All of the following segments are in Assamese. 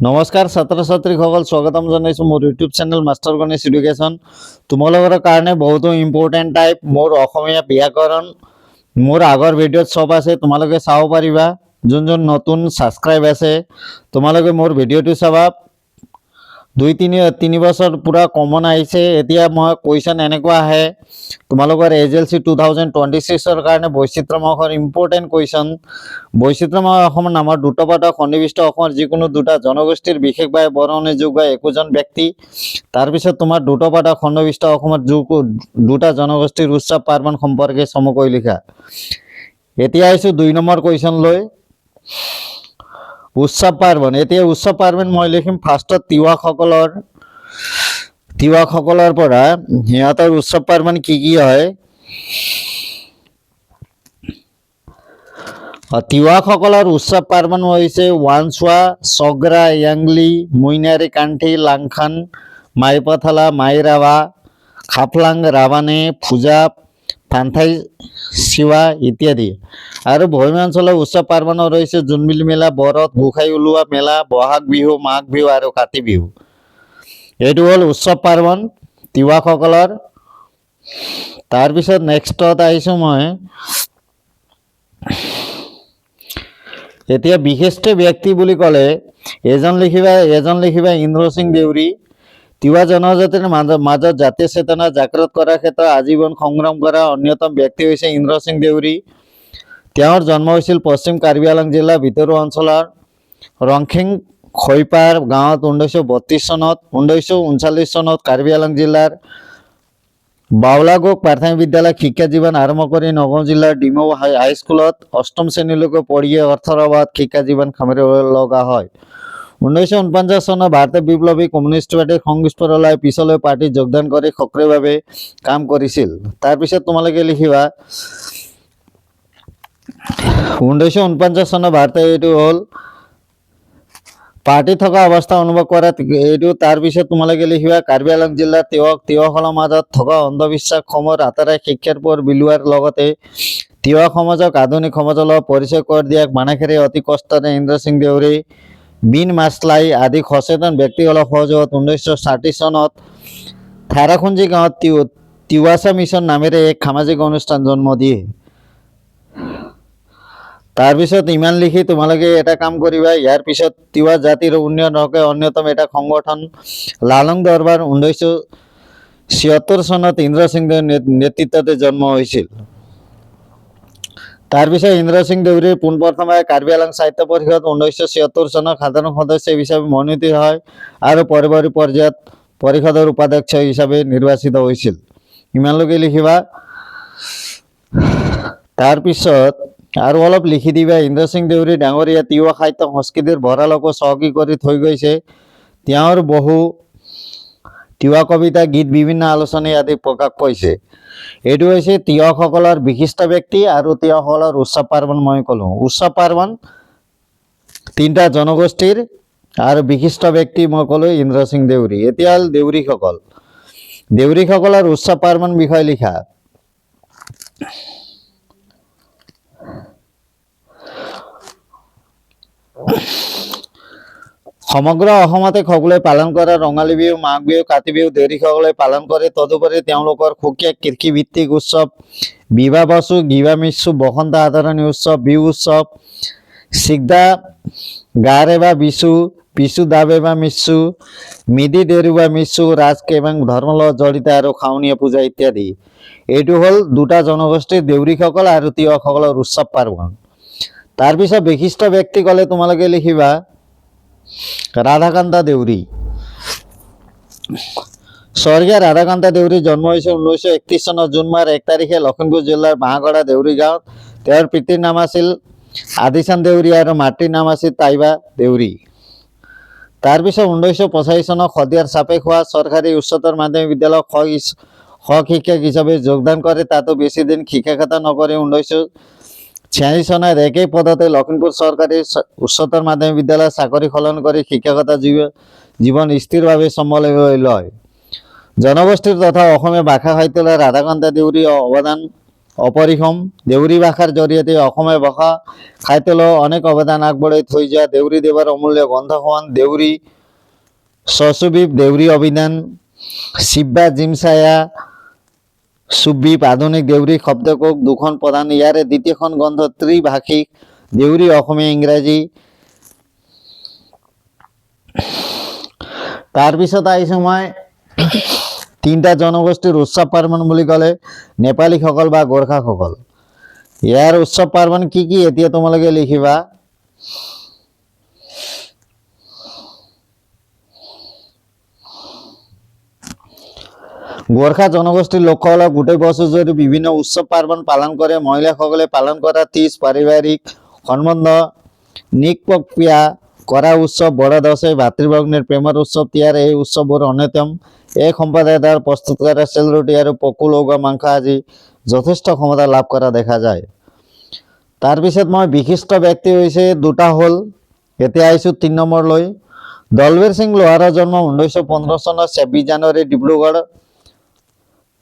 নমস্কাৰ ছাত্ৰ ছাত্ৰীসকল, স্বাগতম জনাইছোঁ মোৰ YouTube channel master Ganesh education. তোমালোকৰ কাৰণে বহুতো ইম্পৰ্টেণ্ট টাইপ মোৰ অসমীয়া ব্যাকৰণ মোৰ আগৰ ভিডিঅ'ত চব আছে, তোমালোকে চাব পাৰিবা। যোন যোন নতুন ছাবস্ক্ৰাইব আছে, তোমালোকে মোৰ ভিডিঅ'টো চাবা। দুই তিনি তিনি বছৰ পূৰা কমন আহিছে। এতিয়া মই কুৱেশ্যন এনেকুৱা আহে, তোমালোকৰ এইচএলচি 2026ৰ কাৰণে বৈচিত্ৰ্যময়ৰ ইম্পৰ্টেণ্ট কুৱেশ্যন। বৈচিত্ৰ্যময় অসম নামৰ দুটা পাঠক সন্নিৱিষ্ট অসমৰ যিকোনো দুটা জনগোষ্ঠীৰ বিশেষভাৱে বৰ্ণনা যোগ্য একোজন ব্যক্তি। তাৰপিছত তোমাৰ দুটা পাঠক সন্নিৱিষ্ট অসমৰ দুটা জনগোষ্ঠীৰ উৎসৱ পাৰ্বণ সম্পৰ্কে চমুকৈ লিখা। এতিয়া আহিছোঁ 2 নম্বৰ কুৱেশ্যন লৈ, উৎসৱ পাৰ্বণ। এতিয়া উৎসৱ পাৰ্বণ মই লিখিম ফাৰ্ষ্টত তিৱাসকলৰ। তিৱাসকলৰ পৰা সিহঁতৰ উৎসৱ পাৰ্বণ কি কি হয়। তিৱাসকলৰ উৎসৱ পাৰ্বণ হৈছে ৱানচোৱা, চগৰা, য়াংলি, মুইনাৰী কাণ্ঠি, লাংখান, মাইপাথালা, মাইৰাৱা, খাপলাং, ৰাবানে, পূজা, ফান্থাই শিৱা ইত্যাদি। আৰু ভৈয়াম অঞ্চলৰ উৎসৱ পাৰ্বণৰ হৈছে জোনবিল মেলা, বৰত, গোসাঁই ওলোৱা মেলা, বহাগ বিহু, মাঘ বিহু আৰু কাতি বিহু। এইটো হ'ল উৎসৱ পাৰ্বণ তিৱাসকলৰ। তাৰপিছত নেক্সটত আহিছোঁ মই এতিয়া বিশিষ্ট ব্যক্তি বুলি ক'লে এজন লিখিবা, এজন লিখিবা ইন্দ্ৰ সিং দেউৰী। তিৱা জনজাতিৰ মাজত জাতীয় চেতনা জাগ্ৰত কৰাৰ ক্ষেত্ৰত আজীৱন সংগ্ৰাম কৰা অন্যতম ব্যক্তি হৈছে ইন্দ্ৰ সিং দেউৰী। তেওঁৰ জন্ম হৈছিল পশ্চিম কাৰ্বি আংলং জিলাৰ ভিতৰুৱা অঞ্চলৰ ৰংখিং খৈপাৰ গাঁৱত 1932 চনত। 1939 চনত কাৰ্বি আংলং জিলাৰ বাওলাগোগ প্ৰাথমিক বিদ্যালয়ত শিক্ষা জীৱন আৰম্ভ কৰি নগাঁও জিলাৰ ডিমৌ হাইস্কুলত অষ্টম শ্ৰেণীলৈকে পঢ়িয়ে অৰ্থৰ অভাৱত শিক্ষা জীৱন সামৰিব লগা হয়। 1949 চনত ভাৰতীয় বিপ্লৱী কমিউনিষ্ট পাৰ্টীৰ সংস্পৰ্শলৈ পিছলৈ পাৰ্টীত যোগদান কৰি সক্ৰিয়ভাৱে কাম কৰিছিল। তাৰপিছত তোমালোকে লিখিবা 1949 চনত ভাৰতীয় এইটো হ'ল পাৰ্টি থকা অৱস্থা অনুভৱ কৰাত এইটো। তাৰপিছত তোমালোকে লিখিবা কাৰ্বি আংলং জিলাৰ তিৱাসকলৰ মাজত থকা অন্ধবিশ্বাসসমূহ আঁতৰাই শিক্ষাৰ পোহৰ বিলোৱাৰ লগতে তিৱা সমাজক আধুনিক সমাজৰ লগত পৰিচয় কৰি দিয়াক মানসেৰে অতি কষ্টৰে ইন্দ্ৰ সিং দেউৰী, বিন মাছলাই আদি সচেতন ব্যক্তিসকলৰ সহযোগত 1960 চনত থাৰাখুঞ্জি গাঁৱত তিৱাচা মিছন নামেৰে এক সামাজিক অনুষ্ঠান জন্ম দিয়ে। তাৰপিছত ইমান লিখি তোমালোকে এটা কাম কৰিবা। ইয়াৰ পিছত তিৱা জাতিৰ উন্নয়ন হকে অন্যতম এটা সংগঠন লালং দৰবাৰ 1976 চনত ইন্দ্ৰ সিং দেউৰীৰ নেতৃত্বতে জন্ম হৈছিল। তাৰপিছত ইন্দ্ৰ সিং দেউৰীৰ পোনপ্ৰথমে কাৰ্বি আংলং সাহিত্য পৰিষদ 1976 চনত সাধাৰণ সদস্য হিচাপে মনোনীত হয় আৰু পৰৱৰ্তী পৰ্যায়ত পৰিষদৰ উপাধ্যক্ষ হিচাপে নিৰ্বাচিত হৈছিল। ইমানলৈকে লিখিবা। তাৰপিছত আৰু অলপ লিখি দিবা। ইন্দ্ৰ সিং দেউৰী ডাঙৰীয়া তিৱা সাহিত্য সংস্কৃতিৰ ভঁৰালকো চহকী কৰি থৈ গৈছে। তেওঁৰ বহু তিৱা কবিতা, গীত বিভিন্ন আলোচনী আদি প্ৰকাশ পাইছে। এইটো হৈছে তিৱাসকলৰ বিশিষ্ট ব্যক্তি আৰু তিৱাসকলৰ উৎসৱ পাৰ্বণ। মই ক'লোঁ উৎসৱ পাৰ্বণ তিনিটা জনগোষ্ঠীৰ আৰু বিশিষ্ট ব্যক্তি মই ক'লোঁ ইন্দ্ৰ সিং দেউৰী। এতিয়া হ'ল দেউৰীসকল। দেউৰীসকলৰ উৎসৱ পাৰ্বণ বিষয়ে লিখা। সমগ্ৰ অসমতে সকলোৱে পালন কৰা ৰঙালী বিহু, মাঘ বিহু, কাতি বিহু দেউৰীসকলে পালন কৰে। তদুপৰি তেওঁলোকৰ সুকীয়া কৃষিভিত্তিক উৎসৱ বিবাহ বসু, গিবা মিছু, বসন্ত আদৰণি উৎসৱ, বিহু উৎসৱ, চিগদা গাৰেবা বিচু, বিচু দাবেবা মিছু, মিদি দেৰুবা মিছু, ৰাজ কেবাং ধৰ্মৰ লগত জড়িত আৰু খাৱনীয়া পূজা ইত্যাদি। এইটো হ'ল দুটা জনগোষ্ঠীৰ দেউৰীসকল আৰু তিৱাসকলৰ উৎসৱ পাৰ্বণ। তাৰপিছত বিশিষ্ট ব্যক্তি ক'লে তোমালোকে লিখিবা ৰাধাকান্ত দেউৰী। স্বৰ্গীয় ৰাধাকান্ত দেউৰীৰ জন্ম হৈছে 1931 চনৰ জুন মাহৰ 1 তাৰিখে লখিমপুৰ জিলাৰ বাঁহগড়া দেউৰী গাঁৱত। তেওঁৰ পিতৃৰ নাম আছিল আদিচান দেউৰী আৰু মাতৃৰ নাম আছিল তাইবা দেউৰী। তাৰপিছত 1985 চনত শদিয়াৰ চাপেখোৱা চৰকাৰী উচ্চতৰ মাধ্যমিক বিদ্যালয়ত সহ শিক্ষক হিচাপে যোগদান কৰে। তাতো বেছি দিন শিক্ষকতা নকৰি 1986 চনত একেই পদতে লখিমপুৰ চৰকাৰী উচ্চতৰ মাধ্যমিক বিদ্যালয়ত চাকৰি সলনি কৰি শিক্ষকতা জীৱন স্থিৰভাৱে চম্ভালিব লয়। জনগোষ্ঠীৰ তথা অসমীয়া ভাষা সাহিত্যলৈ ৰাধাকান্ত দেউৰীৰ অৱদান অপৰিসীম। দেউৰী ভাষাৰ জৰিয়তে অসমীয়া ভাষা সাহিত্যলৈ অনেক অৱদান আগবঢ়াই থৈ যোৱা দেউৰীদেৱৰ অমূল্য গ্ৰন্থখন দেউৰী চচুবিপ, দেউৰী অভিধান, চিব্বা জিমচায়া চুব্বিপ, আধুনিক দেউৰী শব্দকোষ দুখন প্ৰধান। ইয়াৰে দ্বিতীয়খন গ্ৰন্থ ত্ৰিভাষিক, দেউৰী, অসমীয়া, ইংৰাজী। তাৰপিছত আহিছোঁ মই তিনিটা জনগোষ্ঠীৰ উৎসৱ পাৰ্বণ বুলি ক'লে নেপালীসকল বা গোৰ্খাসকল। ইয়াৰ উৎসৱ পাৰ্বণ কি কি এতিয়া তোমালোকে লিখিবা। গোৰ্খা জনগোষ্ঠীৰ লোকসকলে গোটেই বছৰ জুৰি বিভিন্ন উৎসৱ পাৰ্বণ পালন কৰে। মহিলাসকলে পালন কৰা তীজ, পাৰিবাৰিক সম্বন্ধ নিকপকপীয়া কৰা উৎসৱ, বড় দশৈ, ভাতৃভগ্নীৰ প্ৰেমৰ উৎসৱ তিয়াৰ এই উৎসৱবোৰ অন্যতম। এই সম্প্ৰদায়ৰ দ্বাৰা প্ৰস্তুত কৰা চেল ৰুটি আৰু পকু লগোৱা মাংস আজি যথেষ্ট ক্ষমতা লাভ কৰা দেখা যায়। তাৰপিছত মই বিশিষ্ট ব্যক্তি হৈছে দুটা হ'ল, এতিয়া আহিছোঁ 3 নম্বৰলৈ। দলবীৰ সিং লোহাৰৰ জন্ম 1915 চনৰ 26 জানুৱাৰী ডিব্ৰুগড়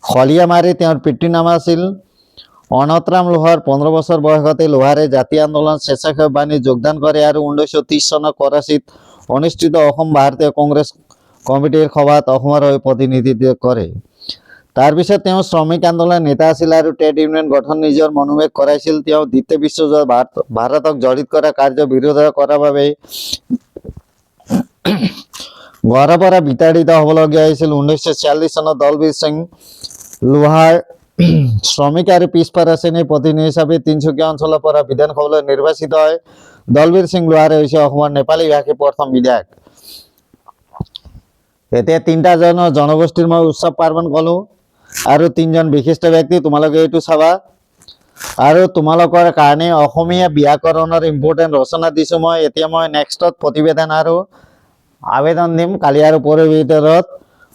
খলিয়ামাৰী। তেওঁৰ পিতৃৰ নাম আছিল অনতৰাম লোহাৰ। 15 বছৰ বয়সতে লোহাৰে জাতীয় আন্দোলন স্বেচ্ছাসেৱক বাহিনীত যোগদান কৰে আৰু 1930 চনত কৰাচীত অনুষ্ঠিত অসম ভাৰতীয় কংগ্ৰেছ কমিটিৰ সভাত অসমৰ হৈ প্ৰতিনিধিত্ব কৰে। তাৰপিছত তেওঁ শ্ৰমিক আন্দোলনৰ নেতা আছিল আৰু ট্ৰেড ইউনিয়ন গঠন নিজৰ মনোনিৱেশ কৰাইছিল। তেওঁ দ্বিতীয় বিশ্বযুদ্ধত ভাৰতক জড়িত কৰা কাৰ্য বিৰোধিতা কৰাৰ বাবে ঘৰৰ পৰা বিতাড়িত হ'বলগীয়া হৈছিল। 1946 চনত দলবীৰ সিং লোহাৰ শ্ৰমিক আৰু পিছপৰা শ্ৰেণীৰ প্ৰতিনিধি হিচাপে তিনিচুকীয়া অঞ্চলৰ পৰা বিধানসভালৈ নিৰ্বাচিত হয়। দলবীৰ সিং লোহাৰে হৈছে অসমৰ নেপালী ভাষী প্ৰথম বিধায়ক। এতিয়া তিনিটা জনগোষ্ঠীৰ মই উৎসৱ পাৰ্বণ ক'লোঁ আৰু তিনিজন বিশিষ্ট ব্যক্তি, তোমালোকে এইটো চাবা। আৰু তোমালোকৰ কাৰণে অসমীয়া ব্যাকৰণৰ ইম্পৰ্টেণ্ট ৰচনা দিছোঁ মই। এতিয়া মই নেক্সটত প্ৰতিবেদন আৰু আবেদন দিম কালি আৰু পৰহিৰ ভিতৰত।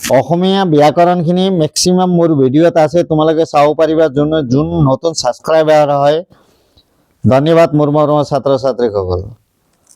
অসমীয়া ব্যাকৰণখিনি মেক্সিমাম মোৰ ভিডিঅ'ত আছে, তোমালোকে চাব পাৰিবা, যোন যোন নতুন ছাবস্ক্ৰাইবাৰ হয়। ধন্যবাদ মোৰ মৰমৰ ছাত্ৰ ছাত্ৰীসকল।